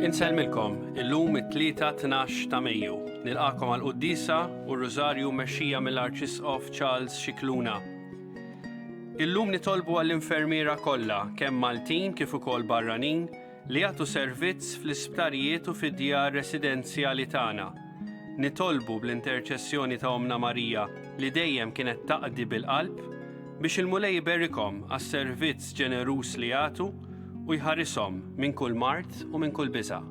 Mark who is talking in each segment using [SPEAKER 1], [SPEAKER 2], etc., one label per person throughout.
[SPEAKER 1] Insellmilkom, illum it-Tlieta 12 ta' Mejju. Nilqakom għal quddisa u r-Rużarju mexxija mill-Arċisqof Charles Scicluna. Illum nitolbu għall-infermiera kollha, kemm Maltin kif ukoll barranin, li jagħtu servizz fl-isptarijiet u fid-djar residenzjali tagħna. Nitolbu bl-interċessjoni ta' Ommna Marija li dejjem kienet taqdi bil-qalb biex il-Mulej iberikhom għas-servizz ġeneruż li jagħtu u jħarishom minn kull mard u minn kull biża'.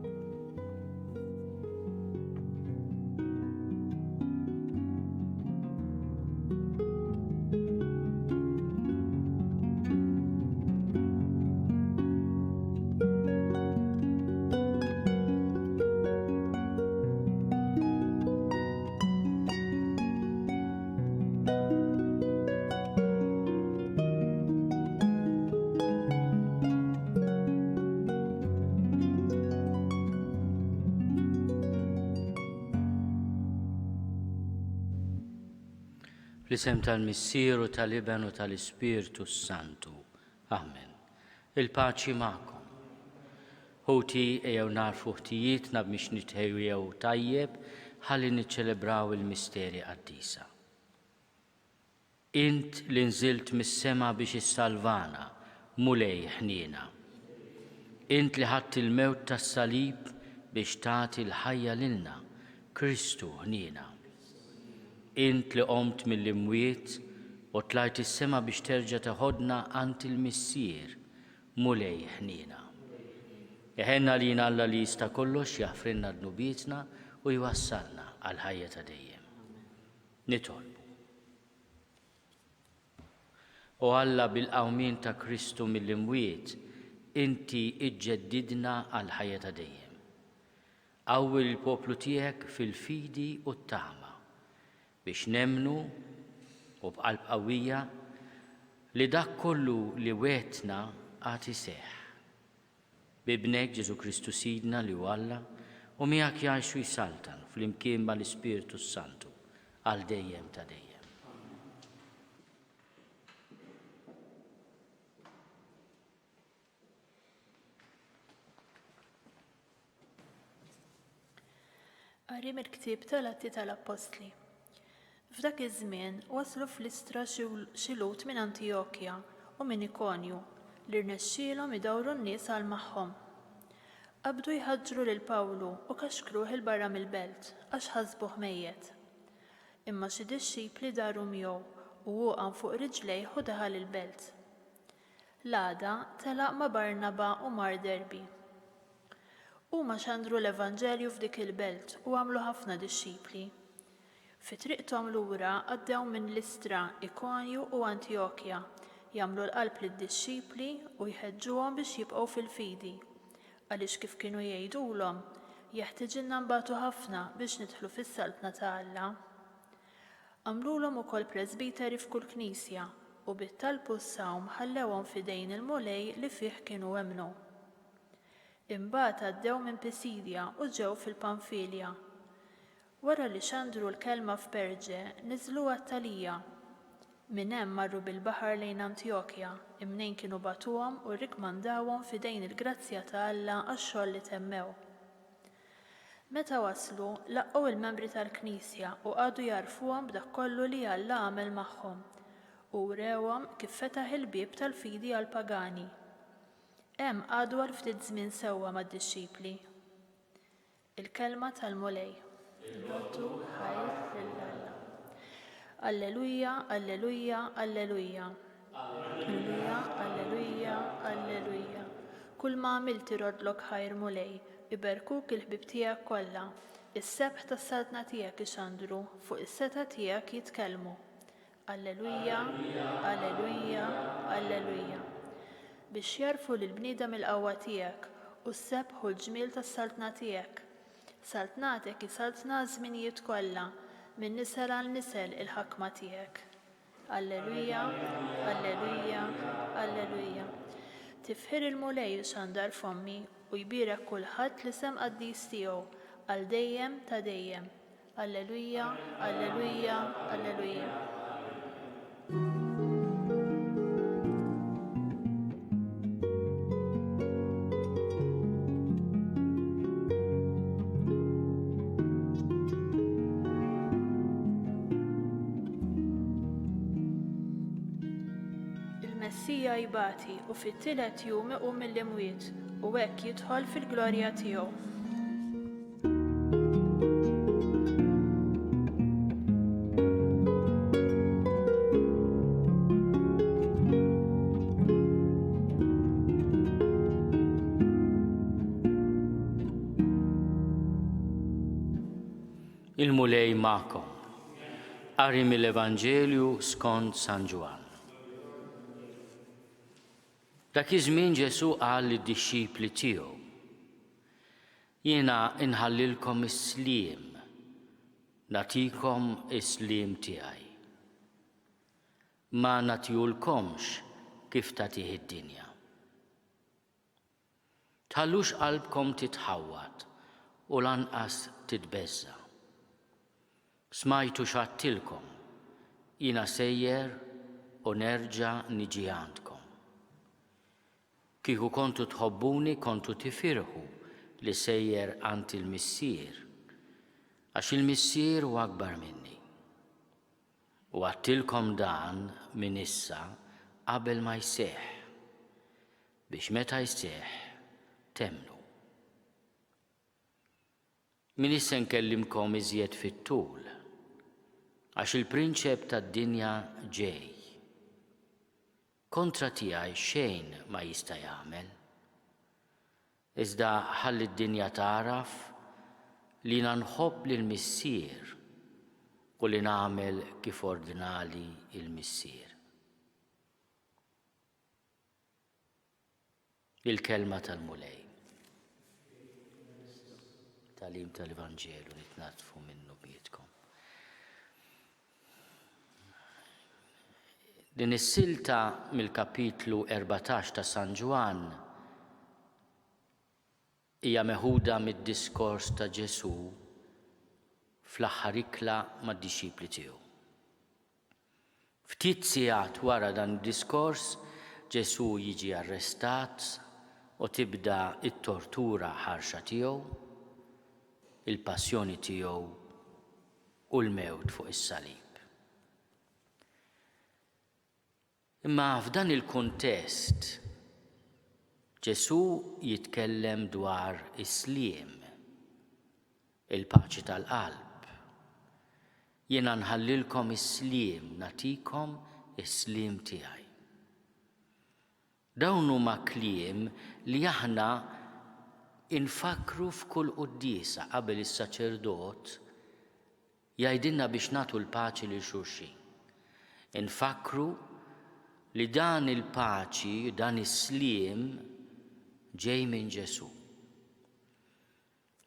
[SPEAKER 2] Fl-isem tal-Missier u tal-Iben u tal-Ispirtu s-Santu. Amen. Il-paċi magħkom. Ħuti, ejjew nagħrfu ħtijietna biex nitħejjew tajjeb ħalli niċċelebraw il-misteri qaddisa. Int li nżilt mis-sema biex issalvana, Mulej ħniena. Int li ħadt il-mewt tas-salib biex tagħti l-ħajja lilna, Kristu ħniena. Int li qomt mill-imwiet u tlajt is-sema biex terġa' teħodna għand il-Missier, Mulej ħniena. Iħenn għalina Alla li jista' kollox jaħfrilna dnubietna u jwassalna għall-ħajja ta' dejjem. Nitolbu. O Alla bil-qawmien ta' Kristu mill-imwiet, inti iġġeddidna għall-ħajja ta' dejjem. Qawwi lill-poplu tiegħek fil-fidi u t-tama, biex nemmnu u b'qalb qawwija li dak kollu li wegħdtna għad iseħħ. B'Ibnek Ġesù Kristu Sidna li hu Alla, u miegħek jgħix u jsaltan flimkien mal-Ispirtu s-Santu għal dejjem ta' dejjem.
[SPEAKER 3] Qari mill-ktieb tal-Atti tal-Appostli. F'dak iż-żmien waslu f'Listra xi Lhud minn Antijokja u minn Ikonju li rnexxielhom idawru n-nies għal magħhom. Qabdu jħaġġru lil Pawlu u kaxkruh 'il barra mill-belt għax ħasbuh mejjet. Imma xi dixxipli daru miegħu u hu qam fuq riġlejh u daħal il-belt. L-għada telaq ma' Barnaba u mar Derbi. Huma xandru l-evanġelju f'dik il-belt u għamlu ħafna dixxipli. Fi triqthom lura għaddew minn Listra, Ikonju u Antjokja, jagħmlu l-qalb lid-dixxipli u jħeġġuhom biex jibqgħu fil-fidi, għaliex kif kienu jgħidulhom, Jeħtiġilna nbatu ħafna biex nidħlu fis-Saltna ta' Alla. Għamlulhom ukoll presbiteri f'kull knisja, u bit-talb u s-sawm ħallewhom f'idejn il-Mulej li fih kienu emmnu. Imbagħad għaddew minn Pisidja u ġew fil-Pamfilja. Wara li xandru l-kelma f'Perġe, niżlu Attalija. Minn hemm marru bil-baħar lejn Antjokja, imnejn kienu bagħtuhom u rrikmandawhom f'idejn il-grazzja ta' Alla għax-xogħol li temmew. Meta waslu, laqgħu l-membri tal-knisja u qagħdu jgħarrfuhom b'dak kollu li Alla għamel magħhom, u wrewhom kif fetaħ il-bieb tal-fidi għall-pagani. Hemm qagħdu għal ftit żmien sewwa mad-dixxipli. Il-Kelma tal-Mulej. Nroddu ħajr lil Alla. Alleluja, alleluja, alleluja. Alleluja, alleluja, alleluja. Kulma għamilt iroddlok ħajr Mulej, iberkuk il-ħbieb tiegħek kollha. Is-sebħ tas-saltna tiegħek ixandru, fuq is-setgħa tiegħek jitkellmu. Alleluja, alleluja, alleluja. Biex jagħrfu lill-bniedem il-qawwa tiegħek, u s-sebħ u l-ġmiel tas-saltna tiegħek. Saltnatek hi saltna għaż-żminijiet kollha, minn nisel għal nisel il-ħakma tiegħek. Alleluja, alleluja, alleluja. Tifħir il-Mulej ixandar fommi u jbierek kulħadd l-isem qaddis tiegħu għal dejjem ta' dejjem. Alleluja, alleluja, alleluja. Il-Messija jbati u fit-tielet jum iqum mill-imwiet u hekk jidħol fil-glorja tiegħu.
[SPEAKER 2] Il-Mulej magħkom. Qari mill-Evanġelju skont San Ġwann. Dak iż-żmien Ġesù qal lid-dixxipli tiegħu, Jiena inħallilkom is-sliem, nagħtikom is-sliem tiegħi. Ma nagħtihulkomx kif tagħtih id-dinja. Tħallux qalbkom titħawwad u lanqas titbeżża'. Smajtu x'għedtilkom, 'Jiena sejjer u nerġa' niġi għandkom. Kieku kontu tħobbuni kontu tifirħu li sejjer għand il-Missier, għax il-Missier hu akbar minni. U għedtilkom dan minn issa qabel ma jseħħ, biex meta jseħħ temmnu. M'iniex se nkellimkom iżjed fit-tul, għax il-prinċep tad-dinja ġej. Kontra tiegħi xejn ma jista' jagħmel. Iżda ħalli d-dinja tagħraf li jiena nħobb lill-Missier u li nagħmel kif ordnali l-Missier. Il-Kelma tal-Mulej. Tagħlim tal-Evanġelu nitnaddfu minnu bietkom. Din is-silta mill-kapitlu 14 ta' San Ġwann hija meħuda mid-diskors ta' Ġesù fl-aħħar ikla mad-dixxipli tiegħu. Ftit sigħat wara dan id-diskors, Ġesù jiġi arrestat u tibda t-tortura ħarxa tiegħu, il-passjoni tiegħu u l-mewt fuq is-salib. Imma f'dan il-kuntest, Ġesù jitkellem dwar is-sliem, il-paċi tal-qalb. Jiena nħallilkom is-sliem, nagħtikom is-sliem tiegħi. Dawn huma kliem li aħna nfakkru f'kull quddiesa qabel is-saċerdot Jgħidilna biex nagħtu l-paċi lil xulxin. Infakkru li dan il-paċi, dan is-sliem ġej minn Ġesù.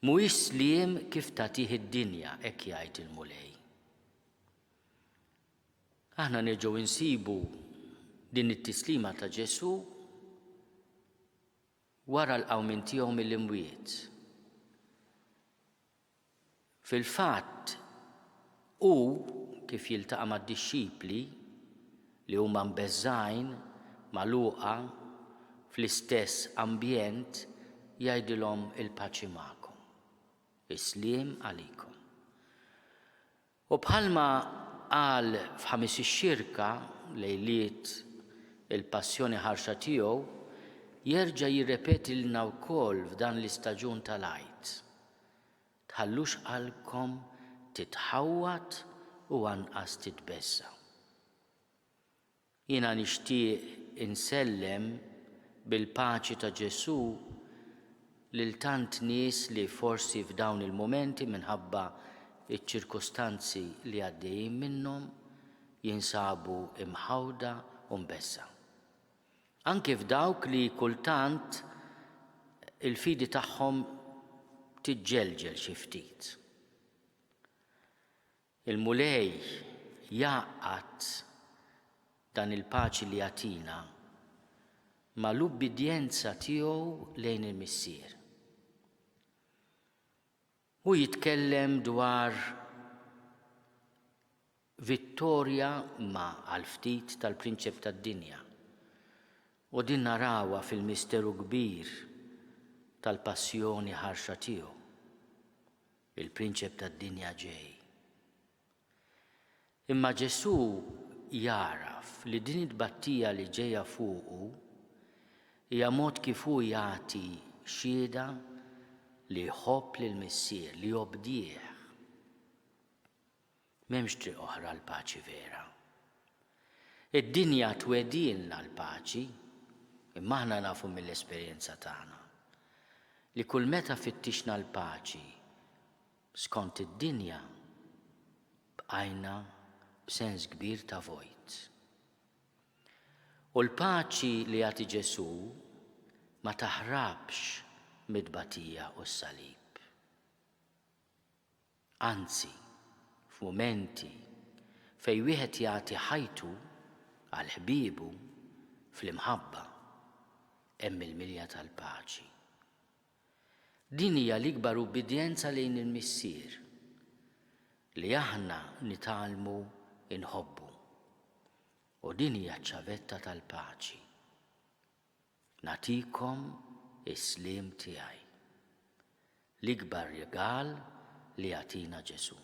[SPEAKER 2] Mhuwiex sliem kif tagħtih id-dinja, hekk jgħid il-Mulej. Aħna nerġgħu insibu din it-tislima ta' Ġesù wara l-qawmien tiegħu mill-imwiet. Fil-fatt, hu kif jiltaqa' mad-dixxipli, li huma mbeżżgħin, magħluqa, fl-istess ambjent, jgħidilhom il-paċi magħkom. Is-sliem għalikom. U bħalma qal f'Ħamis ix-Xirka, lejliet il-passjoni ħarxa tiegħu, jerġa' jirrepetilna wkoll f'dan l-istaġun tal-Għid, Tħallux qalbkom titħawwad u anqas titbeżża'. Jiena nixtieq insellem bil-paċi ta' Ġesù lil tant nies li forsi f'dawn il-mumenti minħabba ċ-ċirkustanzi li għaddejjin minnhom jinsabu imħawda u mbeżża'. Anki f'dawk li kultant il-fidi tagħhom tiġġelġel xi ftit. Il-Mulej jgħaqqad dan il-paċi li jagħtina ma' l-ubbidjenza tiegħu lejn il-Missier. Hu jitkellem dwar vittorja ma' għal ftit tal-prinċep tad-dinja. U din narawha fil-misteru kbir tal-passjoni ħarxa tiegħu. Il-prinċep tad-dinja ġej. Imma Ġesù. jagħraf li din it-tbatija li ġejja fuqu hija mod kif hu jagħti xhieda li jħobb lill-Missier, li jobdih. M'hemmx triq oħra għall-paċi vera. Id-dinja twegħdilna l-paċi, imma aħna nafu mill-esperjenza tagħna li kull meta fittixna l-paċi skont id-dinja, bqajna b'sens kbir ta' vojt. U l-paċi li jagħti Ġesù ma taħrabx mit-tbatija u s-salib. Anzi, f'mumenti fejn wieħed jagħti ħajtu għal ħbiebu fl-imħabba, hemm il-milja tal-paċi. Din hija l-ikbar ubbidjenza lejn il-Missier, li aħna nitgħallmu nħobbu. U din hija ċ-ċavetta tal-paċi. Nagħtikom is-sliem tiegħi. L-ikbar rigal li jagħtina Ġesù.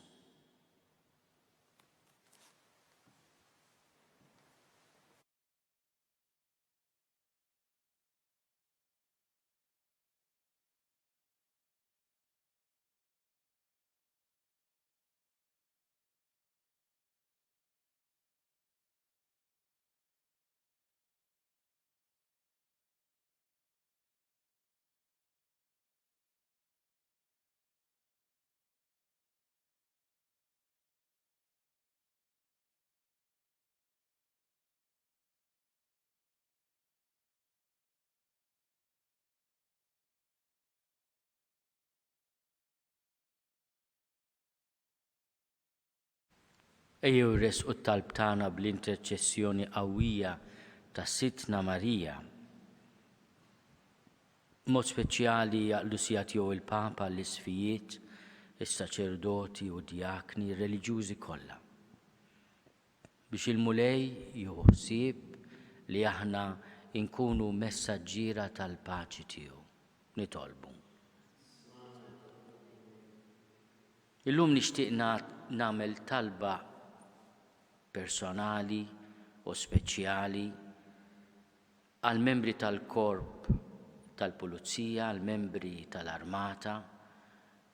[SPEAKER 2] Ejjew iressqu t-talb tagħna bl-interċessjoni qawwija ta' Sidtna Marija. B'mod speċjali għall-Qdusija Tiegħu il-Papa, l-Isqfijiet, is-saċerdoti u d-djakni, ir-reliġjużi kollha. Biex il-Mulej jieħu ħsieb li aħna nkunu messaġġiera tal-paċi tiegħu. Nitolbu. Illum nixtieq nagħmel talba personali u speċjali għall-membri tal-Korp tal-Pulizija, għall-membri tal-Armata,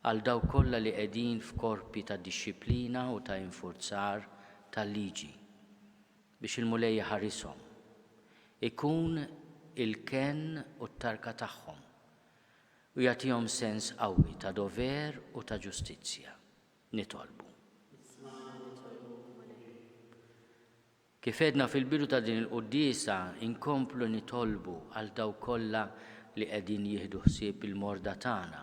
[SPEAKER 2] għal dawk kollha li qegħdin f'korpi ta' dixxiplina u ta' infurzar tal-liġi, biex il-Mulej iħarishom, ikun il-kenn u t-tarka tagħhom u jagħtihom sens qawwi ta' dover u ta' ġustizzja. Nitolbu. Kif għedna fil-bidu ta' din il-quddiesa, inkomplu nitolbu għal dawk kollha li qegħdin jieħdu ħsieb il-morda tagħna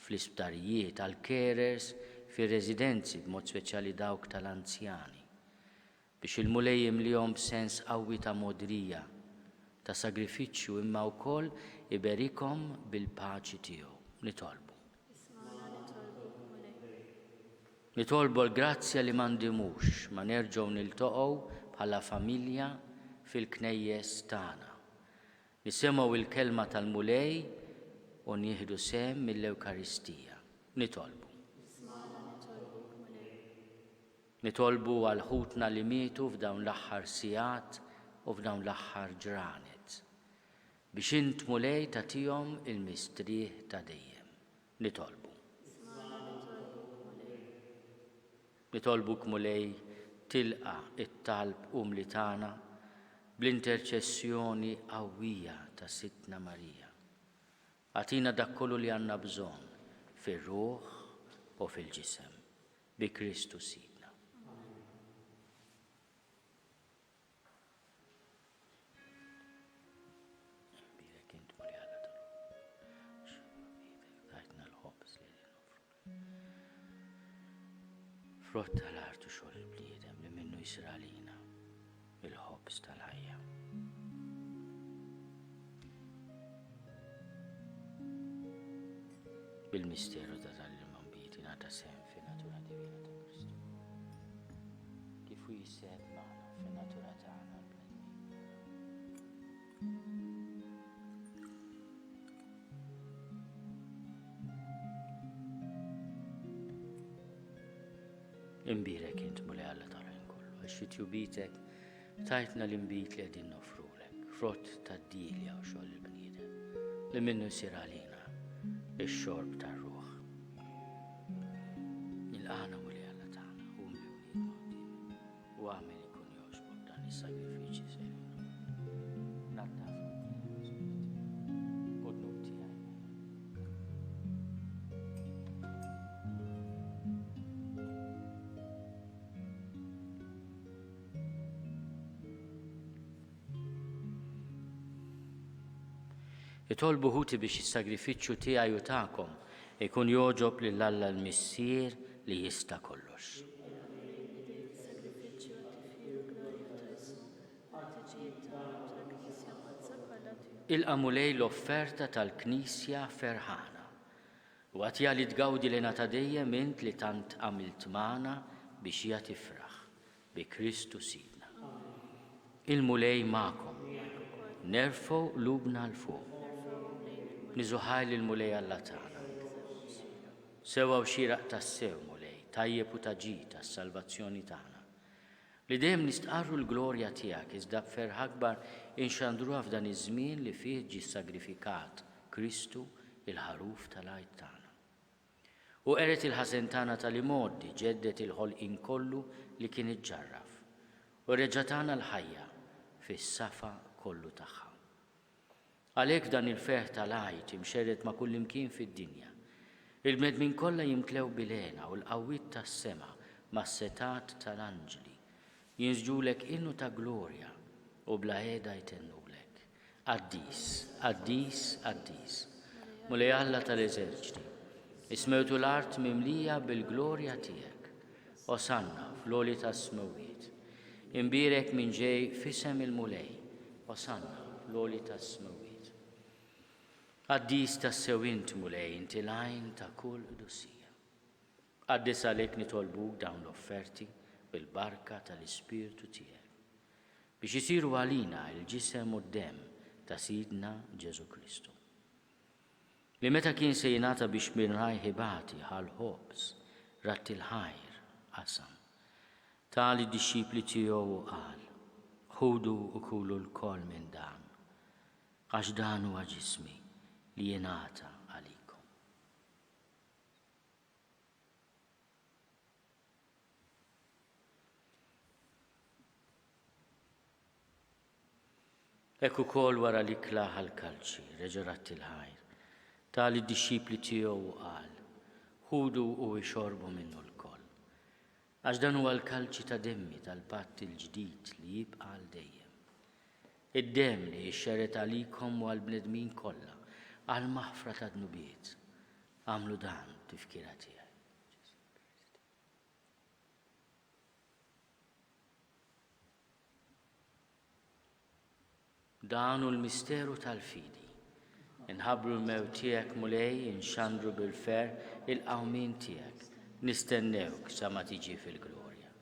[SPEAKER 2] fl-isptarijiet, għall-carers fir-residenzi b'mod speċjali dawk tal-anzjani, biex il-Mulej jimlihom b'sens qawwi ta' mogħdrija, ta' sagrifiċċju imma wkoll iberikhom bil-paċi tiegħu. Nitolbu.
[SPEAKER 3] Ismagħna nitolbuk, Mulej.
[SPEAKER 2] Nitolbu l-grazzja li ma ndimux ma nerġgħu niltoqgħu bħala familja fil-knejjes tagħna. Nisimgħu l-kelma tal-Mulej u nieħdu sehem mill-Ewkaristija. Nitolbu.
[SPEAKER 3] Ismagħna nitolbuk, Mulej.
[SPEAKER 2] Nitolbu għal ħutna li mietu f'dawn l-aħħar sigħat u f'dawn l-aħħar ġranet. Biex int Mulej tagħtihom il-mistrieħ ta' dejjem. Nitolbu.
[SPEAKER 3] Ismagħna nitolbuk, Mulej.
[SPEAKER 2] Nitolbuk Mulej tilqa' t-talb umli tagħna bl-interċessjoni qawwija ta' Sidtna Marija. Agħtina dak kollu li għandna bżonn fir-ruħ u fil-ġisem. Bi Kristu Sidna. Imbierek int Mulej Alla tal-għax tajtna l-ħobż li nofru. Frott tal-art u xogħol il-bniedem li minnu jsir għalina il-ħobż tal-ħajja. Bil-misteru ta' tal-imambiti nata sem fin-natura divina ta' Kristu. Kif hu jissieħeb magħna fin-natura tagħna l-bnedmin. Imbierek int Mulej Alla tal-ħin kollu, għax fi tjubitek. Tajtna l-inbid li qegħdin noffrulek, frott tad-dielja u xogħol il-bniedem, li minnu jsir għalina ix-xorb tar-ruħ. Ilqagħna Mulej Alla tagħna, umli u niedma quddiemek, u agħmel ikun jogħġbok dan is-sagrifiċċji sejrin Naddaf u dnub tiegħi. Itolbu ħuti biex is-sagrifiċċju tiegħi u tagħkom ikun jogħġob lil Alla l-Missier li jista' kollox. Ilqa' Mulej l-offerta tal-Knisja ferħana. U agħtiha li tgawdi l-hena ta' dejjem int li tant għamilt magħna biex hija tifraħ. Bi Kristu Sidna. Il-Mulej magħkom. Nerfgħu qlubna 'l fuq. Niżu ħajr lill-Mulej Alla tagħna. Sewwa u xieraq tassew, Mulej, tajjeb u ta' ġid għas-salvazzjoni tagħna. Li dejjem nistqarru l-glorja tiegħek iżda b'ferħ akbar inxandruha f'dan iż-żmien li fih ġie ssagrifikat Kristu, il-Ħaruf tal-Għid tagħna. Hu qered il-ħażen tagħna tal-imgħoddi, ġedded il-ħolqien kollu li kien iġġarraf, u reġa' tana l-ħajja fis-safa kollu tagħha. Għalhekk f'dan il-ferħ tal-Għid imxerred ma' kullimkien fid-dinja, il-bnedmin kollha jimtlew bil-hena u l-qawwiet tas-sema mas-setgħat tal-anġli Jinsġulek innu ta' glorja u bla heda jtennulek, Qaddis, qaddis, qaddis, Mulej Alla tal-eżerċti, is-smewt u l-art mimlija bil-glorja tiegħek. Osanna fl-għoli tas-smewwiet. Imbierek min ġej f'isem il-Mulej, Osanna fl-għoli tas-smewwiet. Qaddis tassew int, Mulej, inti l-għajn ta' kull qdusija. Qaddis għalhekk nitolbuk dawn l-offerti bil-barka tal-Ispirtu tiegħek, biex isiru għalina l-ġisem u d-demm ta' Sidna Ġesù Kristu. Li meta kien se jingħata biex minn rajh ibati ħa l-ħobż, radd il-ħajr, qasam, ta lid-dixxipli tiegħu u qal, Ħudu u kulu lkoll minn dan, għax dan huwa ġismi li jingħata għalikom. Hekk ukoll wara li klaħ għall-kalċi, reġa' radd il-ħajr, ta lid-dixxipli tiegħu u qal, Ħudu u ixorbu minnu lkoll. Għax dan huwa l-kalċi ta' demmi tal-patt il-ġdid li jibqa' għal dejjem. Id-demm li jixxerred għalikom u għall-bnedmin kollha għall-maħfra tad-dnubiet. Agħmlu dan b'tifkira tiegħi. Dan hu l-misteru tal-fidi. Inħabbru l-mewt tiegħek, Mulej, inxandru bil-ferħ il-qawmien tiegħek. Nistennewk sa ma tiġi fil-glorja.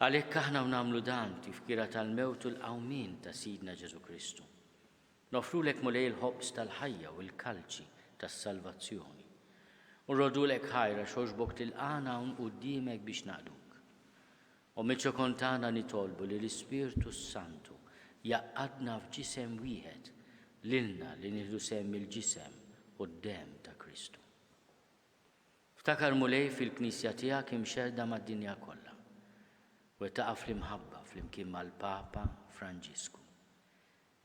[SPEAKER 2] Għalhekk aħna u nagħmlu dan tifkira tal-mewt u l-qawmien ta' Sidna Ġesù Kristu. Noffrulek Mulej il-ħobż tal-ħajja u l-kalċi tas-salvazzjoni. U nroddulek ħajr għax għoġbok tilqagħna hawn quddiemek biex naqduk. U mill-ċokon tagħna nitolbu li l-Ispirtu s-Santu jgħaqqadna f'ġisem wieħed lilna li nieħdu sehem mill-ġisem u d-demm ta' Kristu. Ftakar Mulej fil-Knisja tiegħek imxerrda mad-dinja kollha. Wettaqha fl-imħabba flimkien mal-Papa Franġisku.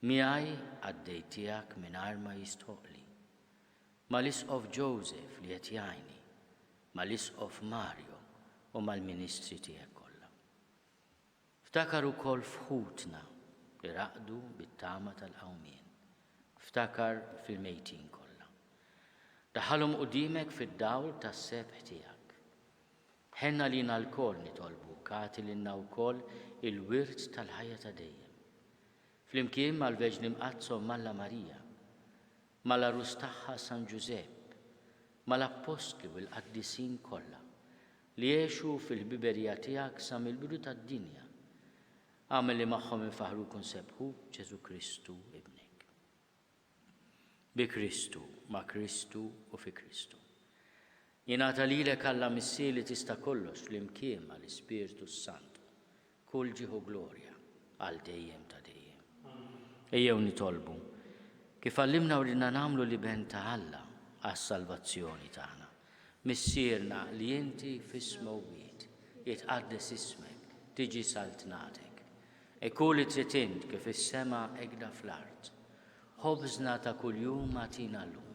[SPEAKER 2] Miegħi qaddej tiegħek mingħajr ma jistħoqqli. Mal-Isqof Joseph li qed jgħinni, mal-Isqof Mario u mal-ministri tiegħek kollha. Ftakar ukoll f'ħutna li raqdu bit-tama tal-qawmien. Ftakar fil-mejtin kollha. Daħħalhom quddiemek fid-dawl tas-sebħ tiegħek. Ħenn għalina lkoll nitolbuk, agħti lilna wkoll il-wirt tal-ħajja ta' dejjem. Flimkien mal-Verġni Mqaddsa Omm Alla Marija, mal-Għarus tagħha San Ġużepp, mal-Appostli u l-qaddisin kollha, li għexu fil-ħbiberija tiegħek sa mill-bidu tad-dinja, agħmel li magħhom infaħħruk u nsebbħuk b'Ġesù Kristu Ibnek. Bi Kristu, ma' Kristu u fi Kristu. Jingħata lilek Alla Missier li tista' kollox flimkien mal-Ispirtu s-Santu, kull ġieħ u glorja. Għal dejjem ta' dejjem. Ejjew nitolbu, kif għallimna u ridna nagħmlu l-Iben ta' Alla għas-salvazzjoni tagħna. Missierna li inti fis-smewwiet, jitqaddes ismek, tiġi saltnatek. Ikun li trid int kif fis-sema hekda fl-art. Ħobżna ta' kuljum agħtina llum.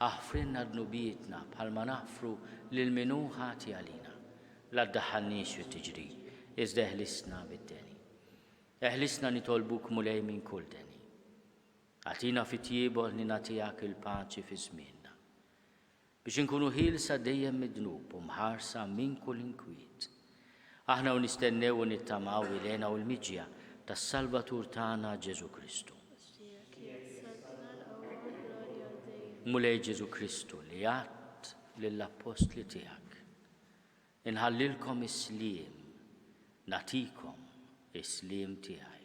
[SPEAKER 2] Aħfrilna dnubietna bħalma naħfru lil min hu ħati għalina. La ddaħħalniex fit-tiġrib, iżda eħlisna mid-deni. Eħlisna nitolbuk Mulej minn kull deni. Agħtina fit-tjieba u l-ħniena tiegħek il-paċi fi żmienna. Biex inkunu ħielsa dejjem mid-dnub u mħarsa minn kull inkwiet. Aħna u nistennew u nittamaw il-hena u l-miġja tas-Salvatur tagħna Ġesù Kristu. Mulej Ġesù Kristu li għadt lill-appostli tiegħek, Inħallilkom is-sliem, nagħtikom is-sliem tiegħi.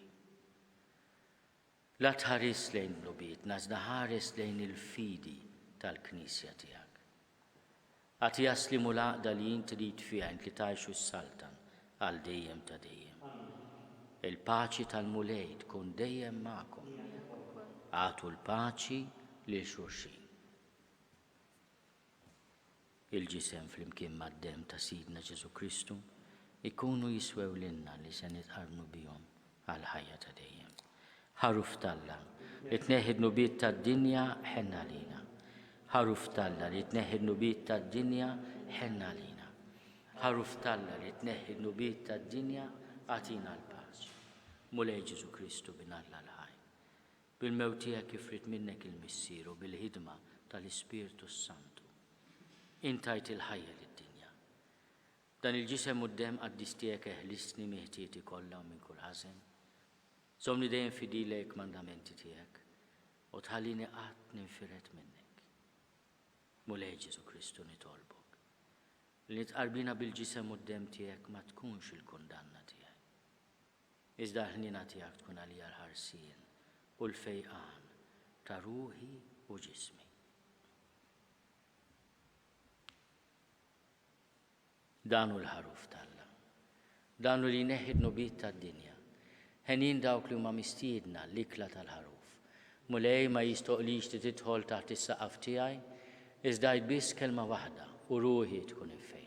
[SPEAKER 2] La tħarisx lejn dnubietna iżda ħares lejn il-fidi tal-Knisja tiegħek. Agħtiha s-sliem u l-għaqda li int trid fiha int li tgħix u ssaltan għal dejjem ta' dejjem. Il-paċi tal-Mulej tkun dejjem magħkom. Agħtu l-paċi lil xulxin. Il-ġisem flimkien mad-demm ta' Sidna Ġesù Kristu jkunu jiswew lilna li se nitqarbnu bihom għall-ħajja ta' dejjem. Ħaruf t'Alla, li tneħħi d-dnubiet tad-dinja, ħenn għalina. Ħaruf t'Alla, li tneħħi d-dnubiet tad-dinja, ħenn għalina. Ħaruf t'Alla, li tneħħi d-dnubiet tad-dinja, agħtina l-paċi. Mulej Ġesù Kristu, Bin Alla l-ħaj, Bil-mewt tiegħek kif ried minnek il-Missier u bil-ħidma tal-Ispirtu s-Santu, int tajt il-ħajja lid-dinja. B'dan il-Ġisem u d-Demm qaddis tiegħek eħlisni minn ħtieti kollha u minn kull ħażen. Żommni dejjem fidil lejn il-kmandamenti tiegħek u tħallini qatt ninfired minnek. Mulej Ġesù Kristu nitolbok li nitqarbina bil-Ġisem u d-Demm tiegħek ma tkunx il-kundanna tiegħi. Iżda l-ħniena tiegħek tkun għalija l-ħarsien u l-fejqan ta' ruħi u ġismi. Dan hu l-Ħaruf t'Alla. Dan hu li jneħħi d-dnubiet tad-dinja. Henjin dawk li huma mistiedna għall-ikla tal-Ħaruf. Mulej, ma jistoqlix li tidħol taħt is-saqaf tiegħi, iżda għid biss kelma waħda u ruħi tkun imfejqa.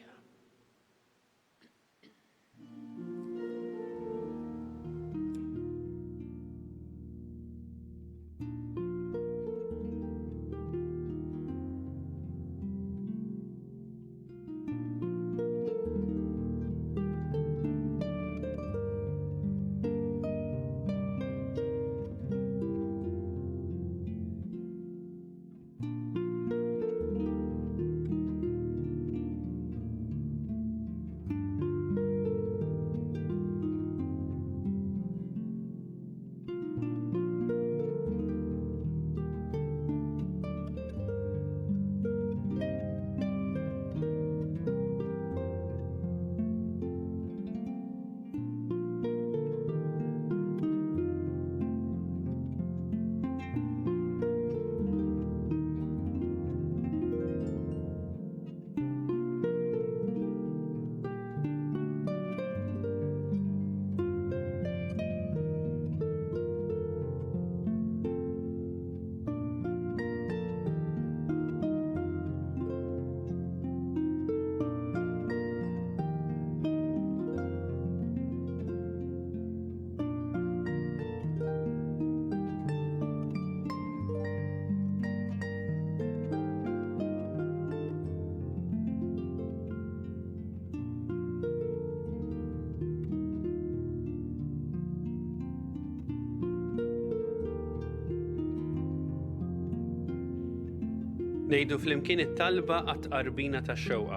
[SPEAKER 1] Ngħidu flimkien it-talba għat-tqarbina tax-xewqa.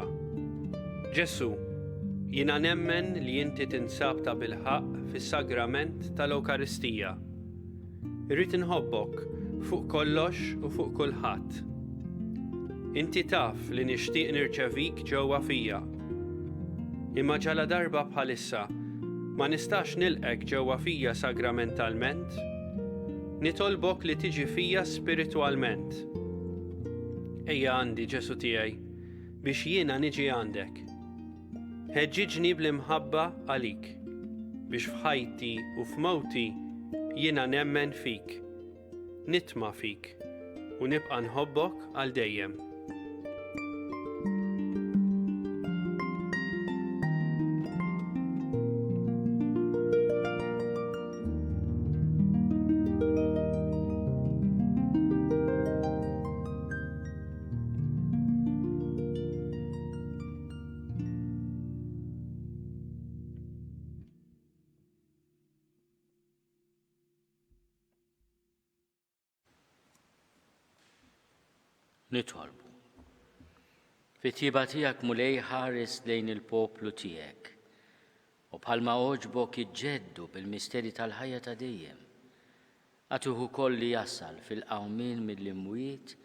[SPEAKER 1] Ġesù, jiena nemmen li inti tinsab tabilħaqq fis-sagrament tal-Ewkaristija. Irrid inħobbok fuq kollox u fuq kulħadd. Inti taf li nixtieq nirċevik ġewwa fija. Imma ġaladarba bħalissa ma nistax nilqgħek ġewwa fija sagramentalment, nitolbok li tiġi fija spiritwalment. Ejja għandi, Ġesù tiegħi, biex jiena niġi għandek. Ħeġġiġni bl-imħabba għalik. biex f'ħajti u f'mewti jiena nemmen fik, nitma' fik u nibqa' nħobbok għal dejjem.
[SPEAKER 2] Nitolbu. Fit-tjieba tiegħek Mulej ħares lejn il-poplu tiegħek u bħalma għoġbok iġġeddu bil-misteri tal-ħajja ta' dejjem. Agħtuh ukoll li jasal fil-qawmien mill-imwiet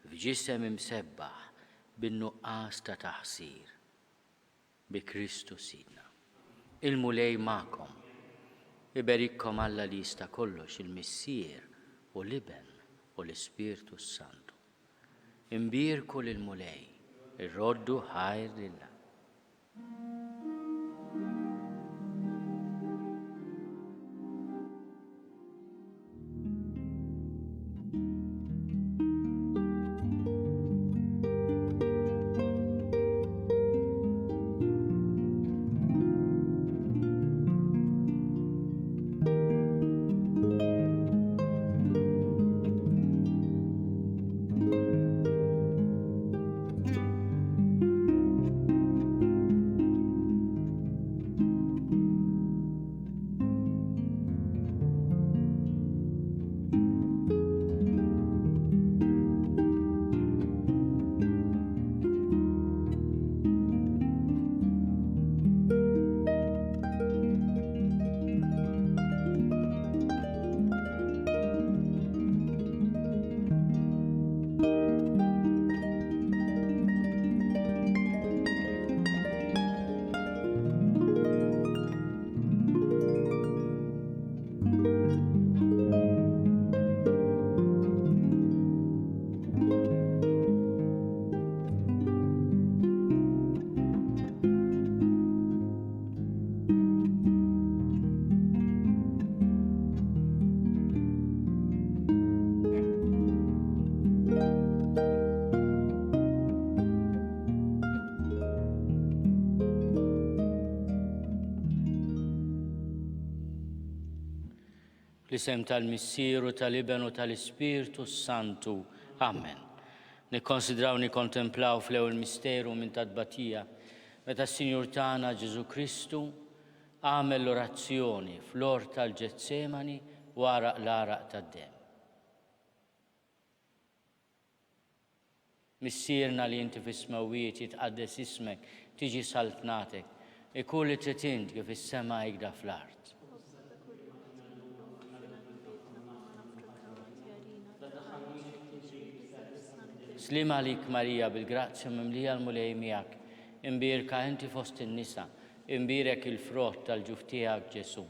[SPEAKER 2] f'ġisem imsebbaħ bin-nuqqas ta' taħsir. Bi Kristu Sidna. Il-Mulej magħkom. Iberikkom Alla li jista' kollox, il-Missier u l-Iben u l-Ispirtu s-Santu. Imbierku lill-Mulej, irroddu ħajr lil Alla. Fl-isem tal-Missier u tal-Iben u tal-Ispirtu s-Santu. Amen. Nikkonsidraw nikkontemplaw fl-ewwel misteru minn ta' tbatija meta s-Sinjur tagħna Ġesù Kristu għamel l-orazzjoni fl-ort tal-Ġetsemani u għaraq l-għaraq tad-demm. Missierna li inti fis-smewwiet jitqaddes ismek, tiġi saltnatek, ikun li trid int kif fis-sema hekda fl-art. Sliem għalik Marija bil-grazzja mimlija l-Mulej miegħek, imbierka inti fost in-nisa, imbierek il-frott tal-ġuf tiegħek Ġesù.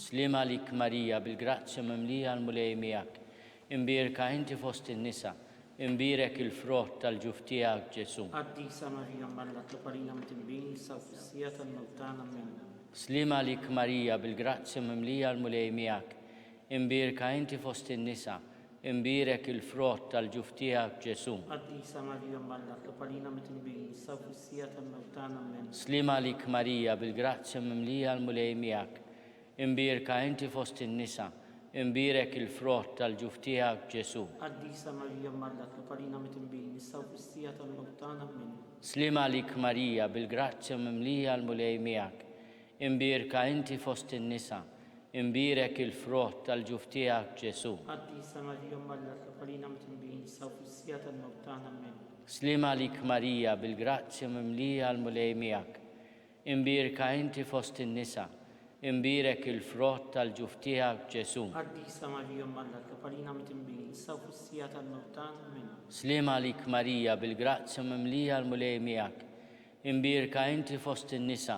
[SPEAKER 2] Sliem għalik Marija, bil-grazzja mimlija l-Mulej miegħek. Imbierka inti fost in-nisa, imbierek il-frott tal-ġuf tiegħek Ġesù.
[SPEAKER 4] Qaddisa Marija Omm Alla, tlob għalina midinbin, issa u fis-siegħa tal-mewt tagħna. Ammen.
[SPEAKER 2] Sliem għalik Marija, bil-grazzja mimlija l-Mulej miegħek. Imbierka inti fost in-nisa, Imbierek il-frott tal-ġuf tiegħek, Ġesù.
[SPEAKER 4] Qaddisa Marija Omm Alla, tlob għalina midinbin, issa u fis-siegħa tal-mewt tagħna. Ammen.
[SPEAKER 2] Sliem għalik Marija, bil-grazzja mimlija l-Mulej miegħek. Imbierka inti fost in-nisa, imbierek il-frott tal-ġuf tiegħek, Ġesù.
[SPEAKER 4] Qaddisa Marija Omm Alla, tlob għalina midinbin, issa u fis-siegħa tal-mewt tagħna. Ammen.
[SPEAKER 2] Sliem għalik Marija, bil-grazzja mimlija l-Mulej miegħek. Imbierka inti fost in-nisa, Imbierek il-frott tal-ġuf tiegħek, Ġesù.
[SPEAKER 4] Qaddisa Marija Omm Alla, tlob għalina midinbin, issa u fis-siegħa tal-mewt tagħna. Ammen.
[SPEAKER 2] Sliem għalik Marija, bil-grazzja mimlija l-Mulej miegħek. Imbierka inti fost in-nisa, imbierek il-frott tal-ġuf tiegħek, Ġesù.
[SPEAKER 4] Qaddisa Marija Omm Alla, tlob għalina midinbin, issa u fis-siegħa tal-mewt tagħna. Ammen.
[SPEAKER 2] Sliem għalik Marija, bil-grazzja mimlija l-Mulej miegħek. Imbierka inti fost in-nisa,